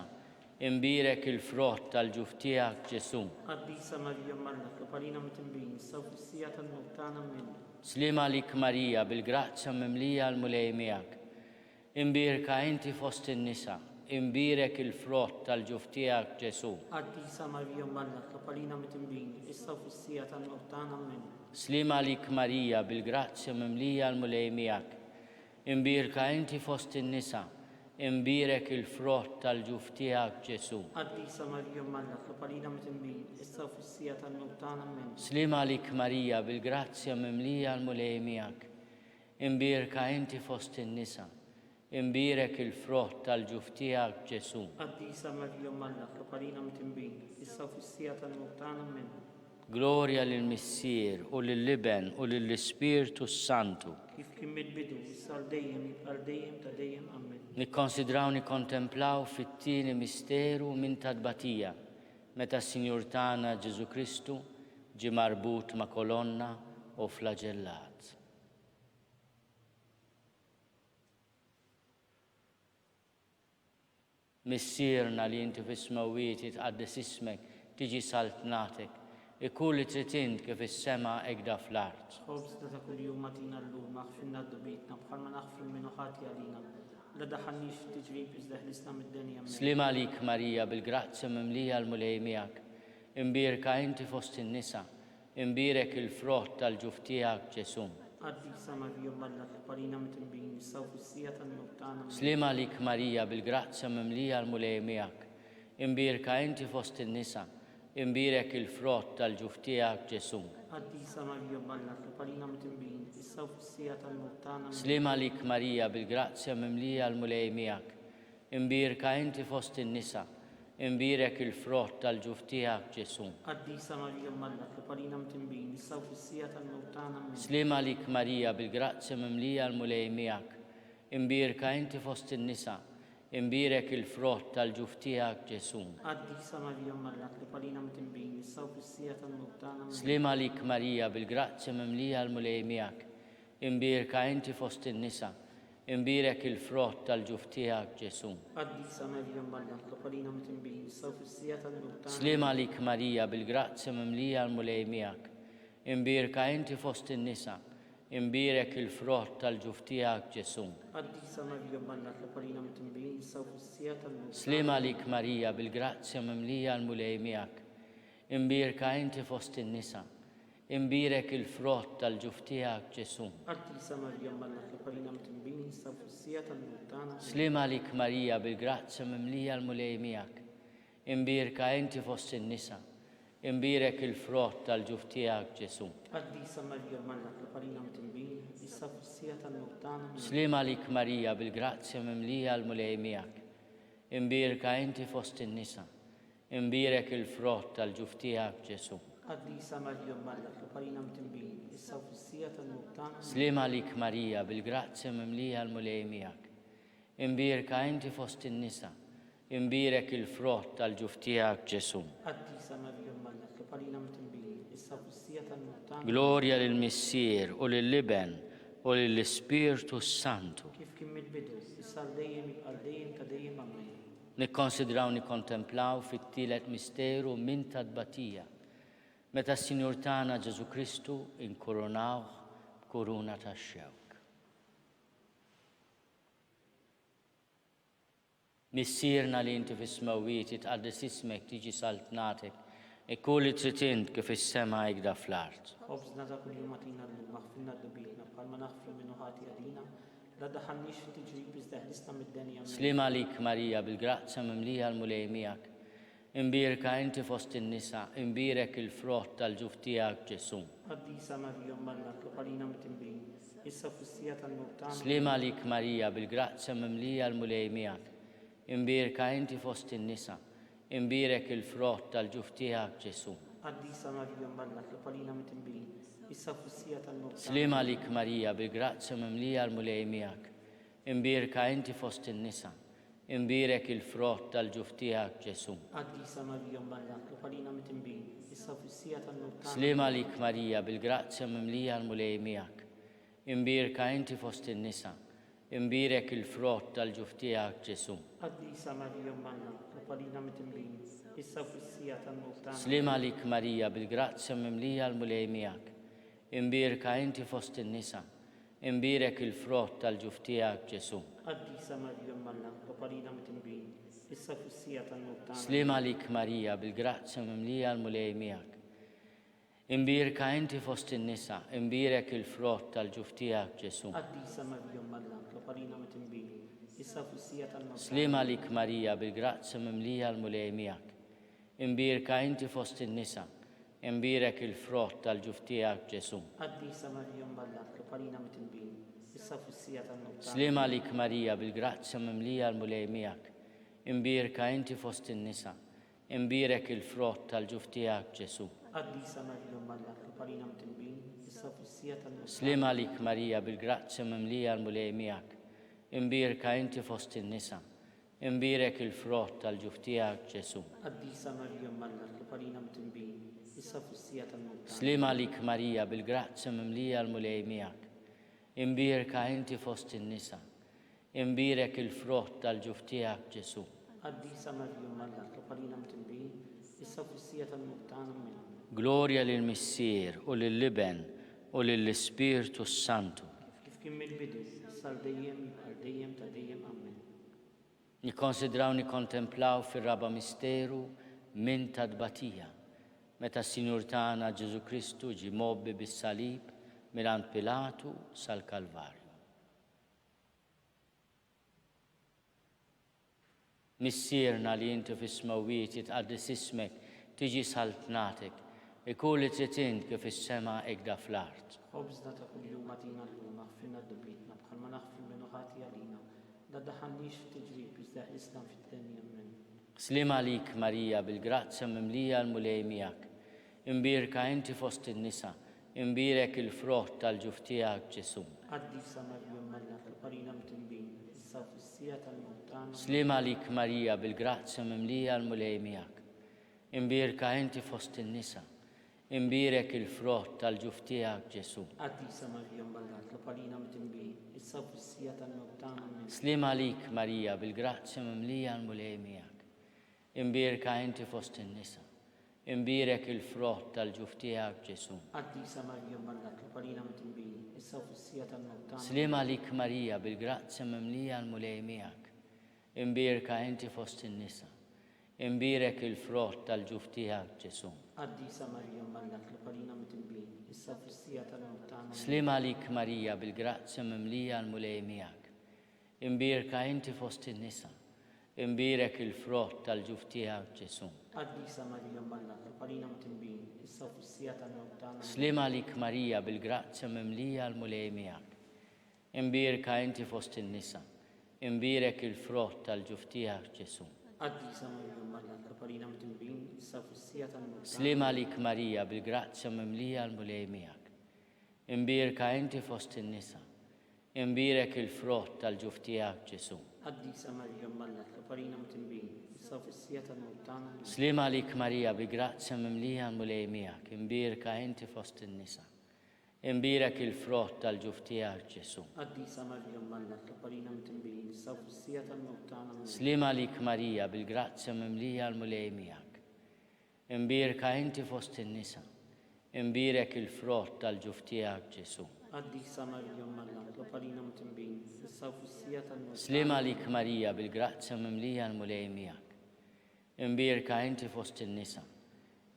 [SPEAKER 2] Imbierek il-frott tal-ġuf tiegħek, Ġesù.
[SPEAKER 4] Qaddisa Marija Omm Alla, tlob għalina midinbin, issa u fis-siegħa tal-mewt tagħna. Ammen.
[SPEAKER 2] Sliem għalik Marija, bil-grazzja mimlija l-Mulej miegħek. Imbierka inti fost in-nisa, imbierek il-frott tal-ġuf tiegħek, Ġesù.
[SPEAKER 4] Qaddisa Marija Omm Alla, itlob għalina midinbin, issa u fis-siegħa tal-mewt tagħna. Ammen.
[SPEAKER 2] Sliem għalik Marija, bil-grazzja mimlija l-Mulej miegħek. Imbierka inti fost in-nisa, imbierek il-frott tal-ġuf tiegħek, Ġesù.
[SPEAKER 4] Qaddisa Marija Omm Alla, itlob għalina midinbin, issa u fis-siegħa tal-mewt tagħna. Ammen.
[SPEAKER 2] Sliem għalik Marija, bil-grazzja mimlija l-Mulej miegħek. Imbierka inti fost in-nisa, imbierek il-frott tal-ġuf tiegħek, Ġesù.
[SPEAKER 4] Qaddisa Marija Omm Alla, itlob għalina midinbin, issa u fis-siegħa tal-mewt tagħna. Ammen.
[SPEAKER 2] Glorja lill-Missier, u lill-Iben, u lill-Ispirtu s-Santu.
[SPEAKER 4] Kif kien mill-bidu, issa għal dejjem, jibqa' għal dejjem ta' dejjem. Ammen.
[SPEAKER 2] Nikkonsidraw nikkontemplaw fit-tieni misteru minn ta' tbatija, meta s-Sinjur tagħna Ġesù Kristu ġie marbut ma' kolonna u flaġellat. Missierna li inti fis-smewwiet jitqaddes ismek, tiġi saltnatek, ikun li trid int kif is-sema hekk da fl-art.
[SPEAKER 4] Ħobżna ta' kuljum agħtina llum, aħfrilna dnubietna bħalma naħfru 'l min hu ħati għalina. La daħħalniex f'tiġrib iżda ħlisna mid-deni. Ammen.
[SPEAKER 2] Sliem għalik Marija bil-grazzja mimlija l-Mulej miegħek, imbierka inti fost in-nisa, Imbierek il-frott tal-ġuf tiegħek, Ġesù.
[SPEAKER 4] Qaddisa Marija Omm Alla, itlob għalina midinbin, issa u fis-siegħa tal-mewt tagħna. Ammen.
[SPEAKER 2] Sliem għalik Marija, bil-grazzja mimlija l-Mulej miegħek. Imbierka inti fost in-nisa, imbierek il-frott tal-ġuf tiegħek, Ġesù.
[SPEAKER 4] Qaddisa Marija Omm Alla, itlob għalina midinbin, issa u fis-siegħa tal-mewt tagħna. Ammen.
[SPEAKER 2] Sliem għalik Marija, bil-grazzja mimlija l-Mulej miegħek. Imbierka inti fost in-nisa, imbierek il-frott tal-ġuf tiegħek, Ġesù.
[SPEAKER 4] Qaddisa Marija Omm Alla, itlob għalina mtinbin, issa u fis-siegħa tal-mewt tagħna. Ammen.
[SPEAKER 2] Sliem għalik Marija, bil-grazzja mimlija l-Mulej miegħek. Imbierka inti fost in-nisa, imbierek il-frott tal-ġuf tiegħek, Ġesù.
[SPEAKER 4] Qaddisa Marija Omm Alla, itlob għalina mtinbin, issa u fis-siegħa tal-mewt tagħna. Ammen.
[SPEAKER 2] Sliem għalik Marija, bil-grazzja mimlija l-Mulej miegħek. Imbierka inti fost in-nisa, Imbierek il-frott tal-ġuf tiegħek, Ġesù.
[SPEAKER 4] Qaddisa Marija Omm Alla, itlob għalina midinbin, issa u fis-siegħa tal-mewt tagħna.
[SPEAKER 2] Sliem għalik Marija, bil-grazzja mimlija l-Mulej miegħek. Imbierka inti fost in-nisa, imbierek il-frott tal-ġuf tiegħek, Ġesù.
[SPEAKER 4] Qaddisa Marija Omm Alla, itlob għalina midinbin, issa u fis-siegħa tal-mewt tagħna.
[SPEAKER 2] Sliem għalik Marija, bil-grazzja mimlija l-Mulej miegħek. Imbierka inti fost in-nisa, Imbierek il-frott tal-ġuf tiegħek, Ġesù.
[SPEAKER 4] Qaddisa Marija Omm Alla itlob għalina midinbin issa u fis-siegħa tal-mewt tagħna. Ammen.
[SPEAKER 2] Sliem għalik Marija bil-grazzja mimlija l-Mulej miegħek. Imbierka inti fost in-nisa. Imbierek il-frott tal-ġuf tiegħek, Ġesù.
[SPEAKER 4] Qaddisa Marija Omm Alla itlob għalina midinbin issa u fis-siegħa tal-mewt tagħna. Ammen.
[SPEAKER 2] Sliem għalik Marija bil-grazzja mimlija l-Mulej miegħek. Imbierka inti fost in-nisa. Imbierek il-frott tal-ġuf tiegħek, Ġesù.
[SPEAKER 4] Qaddisa Marija Omm Alla, itlob għalina mtinbin, issa u fis-siegħa tal-mewt tagħna. Ammen.
[SPEAKER 2] Sliem għalik Marija, bil-grazzja mimlija l-Mulej miegħek. Imbierka inti fost in-nisa, imbierek il-frott tal-ġuf tiegħek, Ġesù.
[SPEAKER 4] Qaddisa Marija Omm Alla, itlob għalina mtinbin, issa u fis-siegħa tal-mewt tagħna. Ammen.
[SPEAKER 2] Glorja lill-Missier u lill-Iben u lill-Ispirtu s-Santu.
[SPEAKER 4] Kif kien mill-bidu, issa għal dejjem jibqa' għal dejjem ta' dejjem. Ammen.
[SPEAKER 2] Nikkonsidraw nikkontemplaw fit-tielet misteru minn ta' tbatija, meta s-Sinjur tagħna Ġesù Kristu inkurunawh b'kuruna tax-xewk. Missierna li inti fis-smewwiet, jitqaddes ismek, tiġi saltnatek, ikun li trid int kif fis-sema hekk da fl-art.
[SPEAKER 4] Ħobżna ta' kuljum agħtina llum, aħfrilna dnubietna bħalma naħfru min hu ħati għalina, La daħħalniex f'tiġrib iżda ħlisna mid-deni. Ammen.
[SPEAKER 2] Sliem għalik Marija bil-grazzja mimlija l-Mulej miegħek. Imbierka inti fost in-nisa, imbierek il-frott tal-ġuf tiegħek Ġesù.
[SPEAKER 4] Qaddisa Marija Omm Alla, itlob għalina midinbin, issa u fis-siegħa tal-mewt tagħna.
[SPEAKER 2] Sliem għalik Marija bil-grazzja mimlija l-Mulej miegħek. Imbierka inti fost in-nisa, Imbierek il-frott tal-ġuf tiegħek, Ġesù.
[SPEAKER 4] Qaddisa Marija Omm Alla, itlob għalina midinbin, issa u fis-siegħa tal-mewt tagħna.
[SPEAKER 2] Sliem għalik Marija, bil-grazzja mimlija l-Mulej miegħek. Imbierka inti fost in-nisa, imbierek il-frott tal-ġuf tiegħek, Ġesù.
[SPEAKER 4] Qaddisa Marija Omm Alla, itlob għalina midinbin, issa u fis-siegħa tal-mewt tagħna.
[SPEAKER 2] Sliem għalik Marija, bil-grazzja mimlija l-Mulej miegħek. Imbierka inti fost in-nisa, imbierek il-frott tal-ġuf tiegħek, Ġesù.
[SPEAKER 4] Qaddisa Marija Omm Alla, itlob għalina midinbin, issa u fis-siegħa tal-mewt tagħna.
[SPEAKER 2] Sliem għalik Marija, bil-grazzja mimlija l-Mulej miegħek. Imbierka inti fost in-nisa, Imbierek il-frott tal-ġuf tiegħek, Ġesù.
[SPEAKER 4] Qaddisa Marija Omm Alla, itlob għalina midinbin, issa u fis-siegħa tal-mewt tagħna.
[SPEAKER 2] Sliem għalik Marija, bil-grazzja mimlija l-Mulej miegħek. Imbierka inti fost in-nisa, imbierek il-frott tal-ġuf tiegħek, Ġesù.
[SPEAKER 4] Qaddisa Marija Omm Alla, itlob għalina midinbin, issa u fis-siegħa tal-mewt tagħna.
[SPEAKER 2] Sliem għalik Marija, bil-grazzja mimlija l-Mulej miegħek. Imbierka inti fost in-nisa, imbierek il-frott tal-ġuf tiegħek, Ġesù.
[SPEAKER 4] Qaddisa Marija Omm Alla, itlob għalina midinbin, issa u fis-siegħa tal-mewt tagħna.
[SPEAKER 2] Sliem għalik Marija, bil-grazzja mimlija l-Mulej miegħek. Imbierka inti fost in-nisa, imbierek il-frott tal-ġuf tiegħek, Ġesù.
[SPEAKER 4] Qaddisa Marija Omm Alla, itlob għalina midinbin, issa u fis-siegħa tal-mewt tagħna.
[SPEAKER 2] Sliem għalik Marija, bil-grazzja mimlija l-Mulej miegħek. Imbierka inti fost in-nisa, Imbierek il-frott tal-ġuf tiegħek, Ġesù.
[SPEAKER 4] Qaddisa Marija Omm Alla, itlob għalina midinbin, issa u fis-siegħa tal-mewt tagħna.
[SPEAKER 2] Sliem għalik Marija, bil-grazzja mimlija l-Mulej miegħek. Imbierka inti fost in-nisa. Imbierek il-frott tal-ġuf tiegħek, Ġesù.
[SPEAKER 4] Qaddisa Marija Omm Alla, itlob għalina midinbin, issa u fis-siegħa tal-mewt tagħna. Ammen.
[SPEAKER 2] Glorja lill-Missier u lill-Iben u lill-Ispirtu s-Santu.
[SPEAKER 4] Kif kien mill-bidu, issa għal dejjem, jibqa' għal dejjem ta' dejjem. Ammen.
[SPEAKER 2] Nikkonsidraw nikkontemplaw fir-raba' misteru minn ta' tbatija, meta s-Sinjur tagħna Ġesù Kristu ġie mgħobbi bis-salib mingħand Pilatu sal-Kalvarju. Missierna li inti fis-smewwiet jitqaddes ismek, tiġi saltnatek, ikun li trid int kif fis-sema ikda fl-art.
[SPEAKER 4] Ħobżna ta' kuljum agħtina llum, aħfrilna dnubietna bħalma naħfru lil min hu ħati għalina, La ddaħħalniex f'tiġrib, iżda eħlisna mid-deni. Ammen.
[SPEAKER 2] Sliem għalik Marija bil-grazzja mimlija l-Mulej miegħek. Imbierka inti fost in-nisa, imbierek il-frott tal-ġuf tiegħek Ġesù.
[SPEAKER 4] Qaddisa Marija Omm Alla, itlob għalina midinbin, issa u fis-siegħa tal-mewt tagħna. Ammen.
[SPEAKER 2] Sliem għalik Marija bil-grazzja mimlija l-Mulej miegħek. Imbierka inti fost in-nisa, Imbierek il-frott tal-ġuf tiegħek, Ġesù.
[SPEAKER 4] Qaddisa Marija Omm Alla, itlob għalina midinbin, issa u fis-siegħa tal-mewt tagħna. Ammen.
[SPEAKER 2] Sliem għalik, Marija, bil-grazzja mimlija l-Mulej miegħek. Imbierka inti fost in-nisa. Imbierek il-frott tal-ġuf tiegħek, Ġesù.
[SPEAKER 4] Qaddisa Marija Omm Alla, itlob għalina midinbin, issa u fis-siegħa tal-mewt tagħna.
[SPEAKER 2] Sliem għalik, Marija, bil-grazzja mimlija l-Mulej miegħek. Imbierka inti fost in-nisa. Imbierek il-frott tal-ġuf tiegħek, Ġesù.
[SPEAKER 4] Qaddisa Marija Omm Alla, itlob għalina midinbin, issa u fis-siegħa tal-mewt tagħna. Ammen.
[SPEAKER 2] Sliem għalik Marija, bil-grazzja mimlija l-Mulej miegħek. Imbierka inti fost in-nisa. Imbierek il-frott tal-ġuf tiegħek, Ġesù.
[SPEAKER 4] Qaddisa Marija Omm Alla, itlob għalina midinbin, issa u fis-siegħa tal-mewt tagħna. Ammen.
[SPEAKER 2] Sliem għalik Marija, bil-grazzja mimlija l-Mulej miegħek. Imbierka inti fost in-nisa. Imbierek il-frott tal-ġuf tiegħek, Ġesù.
[SPEAKER 4] Qaddisa Marija Omm Alla, itlob għalina midinbin, issa u fis-siegħa tal-mewt tagħna.
[SPEAKER 2] Sliem għalik Marija, bil-grazzja mimlija l-Mulej miegħek. Imbierka inti fost in-nisa. Imbierek il-frott tal-ġuf tiegħek, Ġesù.
[SPEAKER 4] Qaddisa Marija Omm Alla, itlob għalina midinbin, issa u fis-siegħa tal-mewt tagħna. Ammen.
[SPEAKER 2] Sliem għalik Marija, bi grazzja mimlija l-Mulej miegħek, imbierka inti fost in-nisa. Imbierek il-frott tal-ġuf tiegħek, Ġesù.
[SPEAKER 4] Qaddisa Marija Omm Alla, itlob għalina midinbin, issa u fis-siegħa tal-mewt tagħna. Ammen.
[SPEAKER 2] Sliem għalik Marija, bil-grazzja mimlija l-Mulej miegħek. Imbierka inti fost in-nisa. Imbierek il-frott tal-ġuf tiegħek, Ġesù.
[SPEAKER 4] Qaddisa Marija Omm Alla, itlob għalina midinbin, issa u fis-siegħa tal-mewt tagħna.
[SPEAKER 2] Sliem għalik Marija, bil-grazzja mimlija l-Mulej miegħek. Imbierka inti fost in-nisa.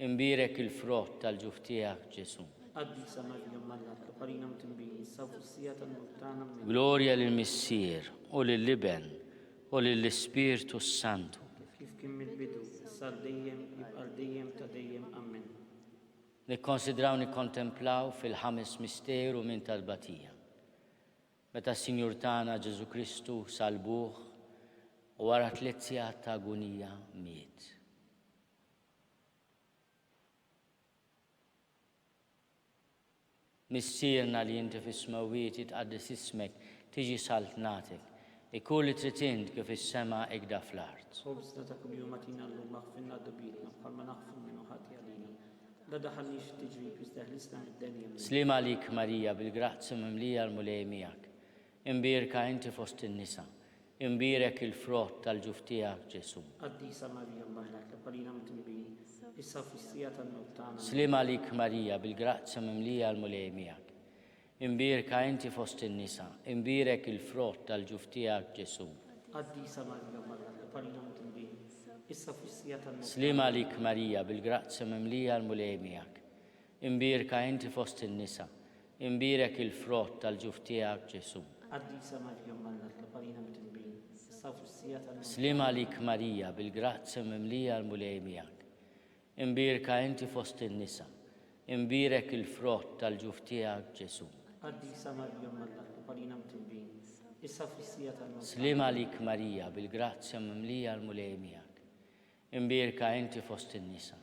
[SPEAKER 2] Imbierek il-frott tal-ġuf tiegħek, Ġesù.
[SPEAKER 4] Qaddisa Marija Omm Alla, itlob għalina midinbin, issa u fis-siegħa tal-mewt tagħna. Ammen.
[SPEAKER 2] Glorja lill-Missier, u lill-Iben, u lill-Ispirtu s-Santu.
[SPEAKER 4] Kif kien mill-bidu, issa għal dejjem, jibqa' għal dejjem ta' dejjem. Ammen.
[SPEAKER 2] Nikkonsidraw nikkontemplaw fil-ħames misteru minn tal-batija. Meta s-Sinjur tagħna Ġesù Kristu salbuh u wara tliet sigħat ta' agunija miet. Missierna li inti fis-smewwiet jitqaddes ismek, tiġi saltnatek, ikun li trid int kif is-sema ikda fl-art.
[SPEAKER 4] Ħobżna ta' kuljum agħtina llum aħfrilna dnubietna bħalma naħfru min hu ħati għalina. La daħħalniex f'tiġrib iżda ħlisna mid-deni. Ammen.
[SPEAKER 2] Sliem għalik Marija bil-grazzja mimlija l-Mulej miegħek. Imbierka inti fost in-nisa, Imbierek il-frott tal-ġuf tiegħek, Ġesù.
[SPEAKER 4] Qaddisa Marija Omm Alla, itlob għalina midinbin, issa u fis-siegħa tal-mewt tagħna. Ammen.
[SPEAKER 2] Sliem għalik Marija, bil-grazzja mimlija l-Mulej miegħek. Imbierka inti fost in-nisa, imbierek il-frott tal-ġuf tiegħek Ġesù.
[SPEAKER 4] Qaddisa Marija, Omm Alla, itlob għalina midinbin, issa u fis-siegħa tal-mewt tagħna.
[SPEAKER 2] Sliem għalik Marija, bil-grazzja mimlija l-Mulej miegħek. Imbierka inti fost in-nisa, imbierek il-frott tal-ġuf tiegħek Ġesù.
[SPEAKER 4] Qaddisa Marija, Omm Alla, itlob għalina midinbin, issa u fis-siegħa tal-mewt tagħna.
[SPEAKER 2] Sliem għalik Marija, bil-grazzja mimlija l-Mulej miegħek. Imbierka inti fost in-nisa, imbierek il-frott tal-ġuf tiegħek Ġesù.
[SPEAKER 4] Qaddisa Marija Omm Alla, itlob għalina mtinbin, issa u fis-siegħa tal-mewt tagħna.
[SPEAKER 2] Sliem għalik Marija, bil-grazzja mimlija l-Mulej miegħek. Imbierka inti fost in-nisa,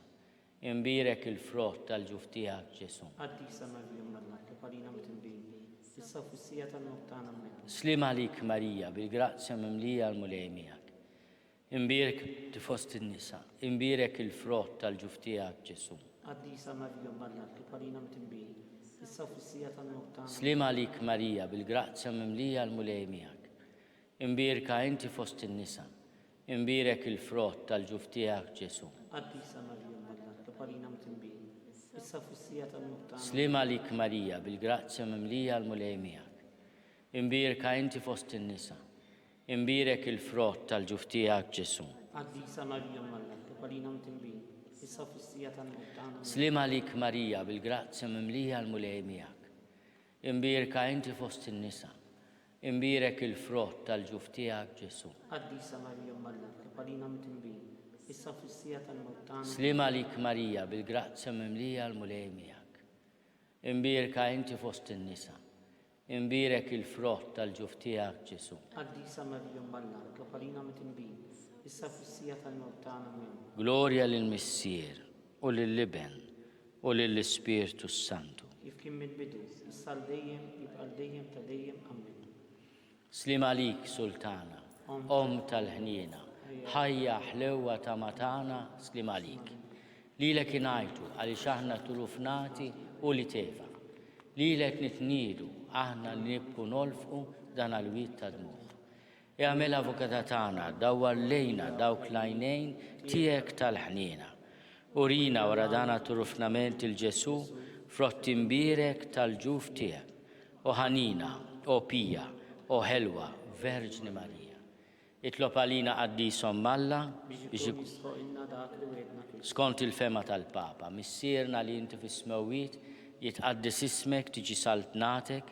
[SPEAKER 2] imbierek il-frott tal-ġuf tiegħek Ġesù.
[SPEAKER 4] Qaddisa Marija Omm Alla, itlob għalina mtinbin, issa u fis-siegħa tal-mewt tagħna. Ammen.
[SPEAKER 2] Sliem għalik Marija, bil-grazzja mimlija l-Mulej miegħek. Imbierek inti fost in-nisa, imbierek il-frott tal-ġuf tiegħek, Ġesù.
[SPEAKER 4] Qaddisa Marija, Omm Alla, itlob għalina mtinbin, issa u fis-siegħa tal-mewt tagħna.
[SPEAKER 2] Sliem għalik Marija, bil-grazzja mimlija l-Mulej miegħek. Imbierka inti fost in-nisa, imbierek il-frott tal-ġuf tiegħek, Ġesù.
[SPEAKER 4] Qaddisa Marija, Omm Alla, itlob għalina mtinbin, issa u fis-siegħa tal-mewt tagħna.
[SPEAKER 2] Sliem għalik Marija, bil-grazzja mimlija l-Mulej miegħek. Imbierka inti fost in-nisa, Imbierek il-frott tal-ġuf tiegħek, Ġesù.
[SPEAKER 4] Qaddisa Marija Omm Alla, itlob għalina mtinbin, issa u fis-siegħa tal-mewt tagħna. Ammen.
[SPEAKER 2] Sliem għalik Marija, bil-grazzja mimlija l-Mulej miegħek. Imbierka inti fost in-nisa, imbierek il-frott tal-ġuf tiegħek, Ġesù.
[SPEAKER 4] Qaddisa Marija Omm Alla, itlob għalina mtinbin, issa u fis-siegħa tal-mewt tagħna. Ammen.
[SPEAKER 2] Sliem għalik Marija, bil-grazzja mimlija l-Mulej miegħek. Imbierka inti fost in-nisa, Imbierek il-frott tal-ġuf tiegħek, Ġesù.
[SPEAKER 4] Qaddisa Marija Omm Alla, itlob għalina midinbin, issa u fis-siegħa tal-mewt tagħna. Ammen.
[SPEAKER 2] Glorja lill-Missier, u lill-Iben, u lill-Ispirtu s-Santu.
[SPEAKER 4] Kif kien mill-bidu, issa għal dejjem, jibqa' għal dejjem ta' dejjem. Ammen.
[SPEAKER 2] Sliem għalik, Sultana, Omm tal-ħniena, ħajja, ħlewwa, tama tagħna, sliem għalik. Lilek ingħajtu għaliex aħna turufnati u li teva. Lilek nitniedu aħna li nibku nolfqu dan għal-wied ta' dmugħ. Igħmel avukata tagħna, dawwar lejna dawk l-għajnejn tiegħek tal-ħniena. Urina wara dan għat-turufnament 'il Ġesù, frott imbierek tal-ġuf tiegħek. O ħanina, o pija, o ħelwa Verġni Marija. Itlob għalina Qaddis Omm Alla
[SPEAKER 4] biex ikun jistħoqilna dak li wegħedna Kristu.
[SPEAKER 2] Skont il-fehma tal-Papa, Missierna li inti fis-smewwiet, jitqaddes ismek, tiġi saltnatek,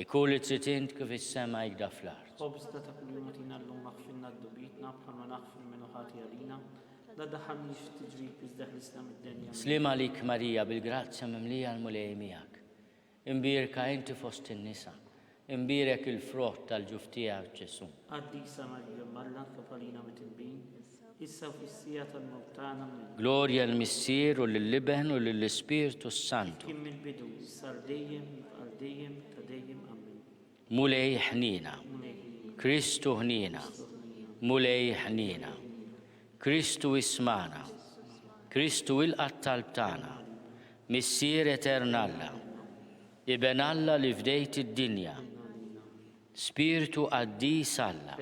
[SPEAKER 2] ikun li trid int kif fis-sema hekda fl-art.
[SPEAKER 4] Ħobżna ta' kuljum agħtina llum aħfrilna dnubietna bħalma naħfru lil min hu ħati għalina. La ddaħħalniex f'tiġrib iżda ħlisna mid-deni. Ammen.
[SPEAKER 2] Sliem għalik Marija bil-grazzja mimlija l-Mulej miegħek. Imbierka inti fost in-nisa, imbierek il-frott tal-ġuf tiegħek, Ġesù.
[SPEAKER 4] Qaddisa Marija, Omm Alla, itlob għalina midinbin, issa u fis-siegħa tal-mewt tagħna. Ammen.
[SPEAKER 2] Glorja lill-Missier u lill-Iben u lill-Ispirtu s-Santu.
[SPEAKER 4] Kif kien mill-bidu, issa għal dejjem, jibqa' għal dejjem ta' dejjem. Ammen.
[SPEAKER 2] Mulej ħniena. Kristu ħniena. Mulej ħniena. Kristu ismagħna. Kristu ilqa' t-talb tagħna. Missier etern Alla. Iben Alla li fdejt id-dinja. Spirtu qaddis Alla.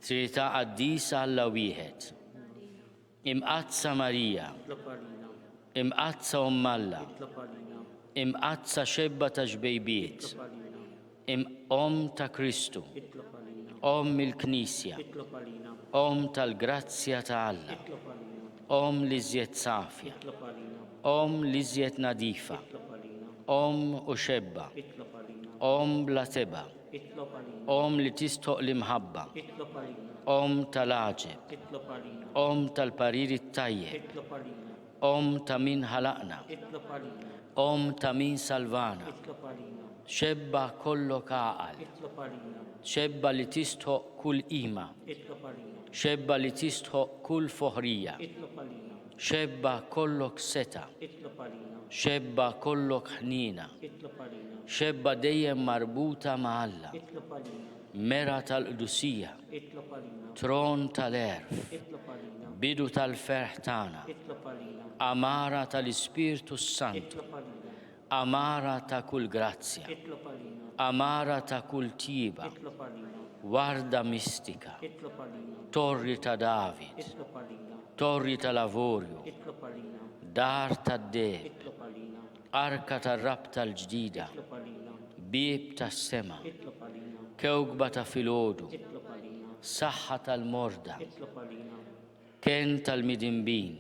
[SPEAKER 2] Trinità qaddisa Alla wieħed. Imqaddsa Marija. Imqaddsa Omm Alla. Imqaddsa xebba ta' xbejbiet. Omm ta' Kristu. Omm il-Knisja. Omm tal-grazzja ta' Alla. Omm l-iżjed safja. Omm l-iżjed nadifa. Omm u xebba. Omm bla tebgħa. Omm li tistħoq l-imħabba. Omm tal-għaġeb. Omm tal-parir it-tajjeb. Omm ta' min ħalaqna. Omm ta' min salvana. Xebba kollok għaqal. Xebba li tistħoq kull qima. Xebba li tistħoq kull foħrija. Xebba kollok setgħa. Xebba kollok ħniena. Xebba dejjem marbuta ma' Alla. Mera tal-qdusija. Tron tal-għerf. Bidu tal-ferħ tagħna. Għamara tal-Ispirtu s-Santu. Għamara ta' kull grazzja. Għamara ta' kull tjieba. Warda mistika. Torri ta' David. Torri tal-avorju. Dar tad-deheb. Arka tar-rabta l-ġdida. Bieb tas-sema. Kewkba ta' filgħodu. Saħħa tal-morda. Kenn tal-midinbin.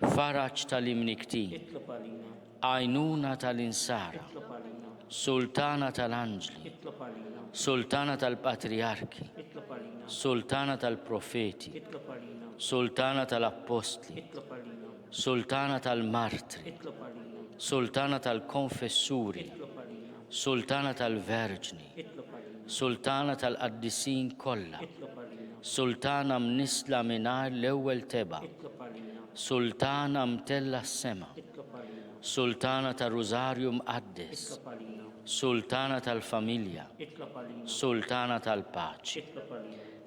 [SPEAKER 2] Faraġ tal-imnikktin. Għajnuna tal-insara. Sultana tal-anġli. Sultana tal-patrijarki. Sultana tal-profeti. Sultana tal-appostli. Sultana tal-martri. Sultana tal-konfessuri. Sultana tal-verġni. Sultana tal-qaddisin kollha. Sultana mnissla mingħajr l-ewwel tebgħa. Sultana mtellgħa s-sema. Sultana tar-Rużarju Mqaddes. Sultana tal-familja. Sultana tal-paċi.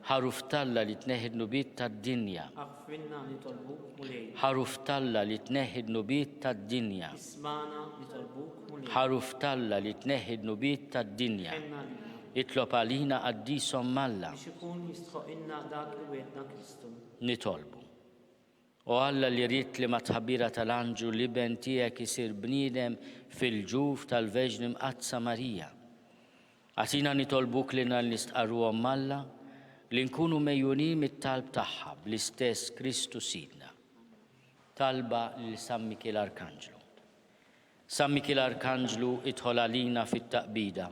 [SPEAKER 2] Ħaruf t'Alla li tneħħi d-dnubiet tad-dinja.
[SPEAKER 4] Aħfrilna nitolbuk, Mulej.
[SPEAKER 2] Ħaruf t'Alla li tneħħi d-dnubiet tad-dinja.
[SPEAKER 4] Ismagħna nitolbuk, Mulej.
[SPEAKER 2] Ħaruf t'Alla li tneħħi d-dnubiet tad-dinja.
[SPEAKER 4] Ħenn għalina.
[SPEAKER 2] Itlob għalina Qaddis Omm Alla.
[SPEAKER 4] Biex ikun jistħoqilna dak li wegħedna Kristu.
[SPEAKER 2] Nitolbu. O Alla li ridt li mat-tħabbira tal-anġlu l-Iben tiegħek isir bniedem fil-ġuf tal-Verġni Mqaddsa Marija. Agħtina nitolbuk lilna li nistqarru Omm Alla, li nkunu megħjunin mit-talb tagħha bl-istess Kristu Sidna. Talba lil San Mikiel Arkanġlu. San Mikiel Arkanġlu idħol għalina fit-taqbida.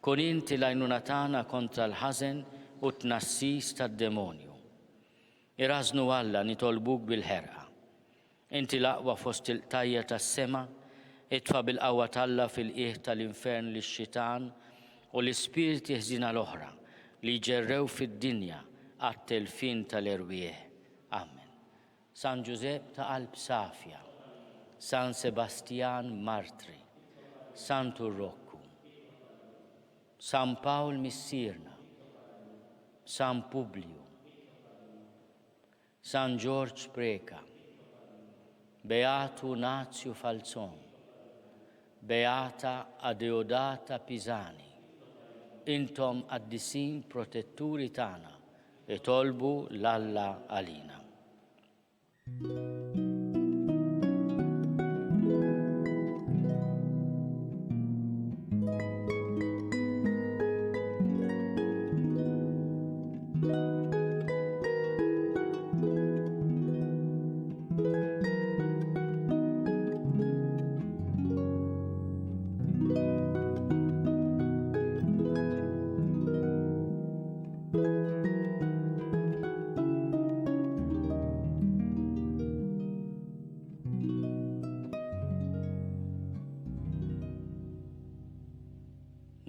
[SPEAKER 2] Kun inti l-għajnuna tagħna kontra l-ħażen u t-tnassis tad-demonju. Irażżnu Alla nitolbuk bil-ħerqa. Inti l-aqwa fost il-qtajja' tas-sema, itfa' bil-qawwa t'Alla fil-qiegħ tal-infern lix-xitan u l-ispirti ħżiena l-oħra li jġerrew fid-dinja għat-telfien tal-erwieħ. Amen. San Ġużepp ta' qalb safja, San Sebastjan martri, Santu Rokku, San Pawl Missierna, San Publiju, San Ġorġ Preca, Beatu Nazju Falzon, Beata Adeodata Pisani, intom qaddisin protetturi tagħna, itolbu 'l Alla għalina.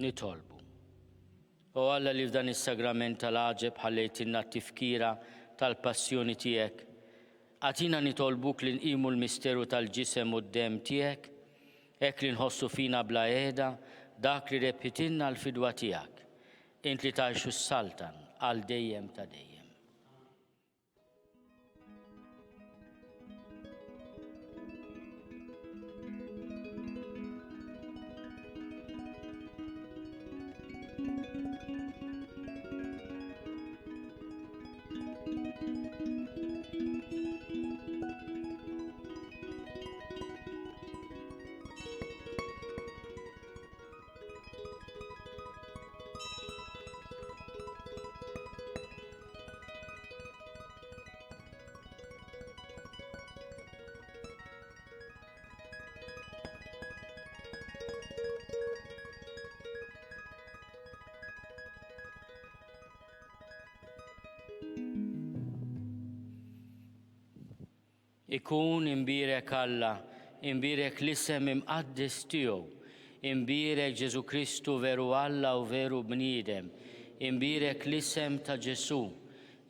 [SPEAKER 2] Nitolbu. O Alla li f'dan is-sagrament tal-għaġeb ħallejtilna t-tifkira tal-passjoni tiegħek, agħtina nitolbuk li nqimu l-misteru tal-ġisem u d-demm tiegħek, hekk li nħossu fina bla qiegħda dak li rebħitilna l-fidwa tiegħek, int li tgħix u ssaltan għal dejjem ta' dejjem. Ikun imbierek Alla, imbierek l-isem imqaddes tiegħu, imbierek Ġesù Kristu veru Alla u veru bniedem, imbierek l-isem ta' Ġesù,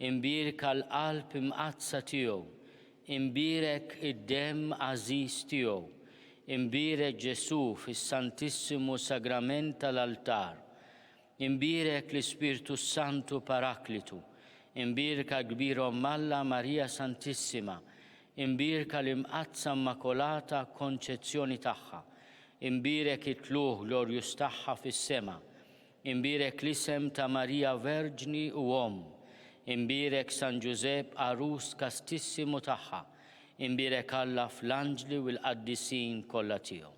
[SPEAKER 2] imbierka l-qalb imqaddsa tiegħu, imbierek id-demm għażiż tiegħu, imbierek Ġesù fis-Santissimu Sagrament tal-altar, Imbierek l-Ispirtu s-Santu Paraklitu, imbierka l-Kbir Omm Alla Marija Santissima, imbierka l-Imqaddsa Immakolata Konċezzjoni tagħha, imbierek it-tlugħ glorjuż tagħha fis-sema, imbierek l-isem ta' Marija Verġni u Omm, imbierek San Ġużepp għarus kastissimu tagħha, imbierek Alla fl-anġli u l-qaddisin kollha tiegħu.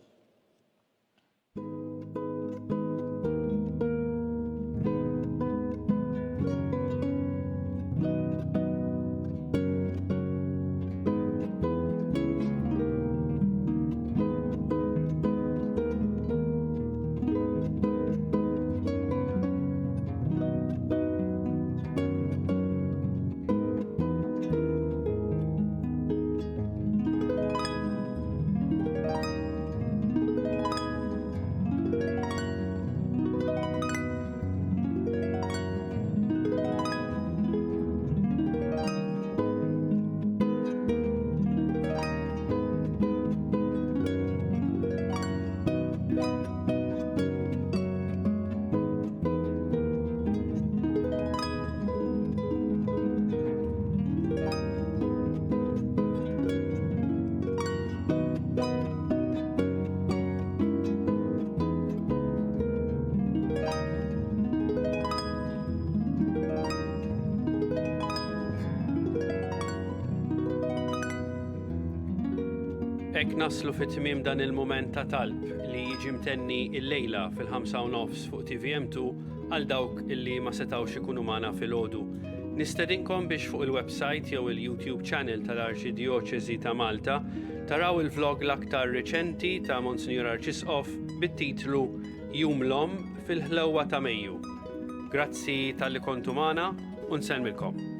[SPEAKER 1] B'hekk naslu fi tmiem dan il-mument ta' talb li jiġi mtenni illejla fil-5 u nofs fuq TVM2 għal dawk illi ma setgħux ikunu magħna filgħodu. Nistedinkom biex fuq il-website jew il-YouTube channel tal-Arċidjoċesi ta' Malta taraw il-vlog l-aktar riċenti ta' Monsinjur Arċisqof bit-titlu Jum l-Omm fil-ħlewwa ta' Mejju. Grazzi talli kontu magħna u nsellmilkom.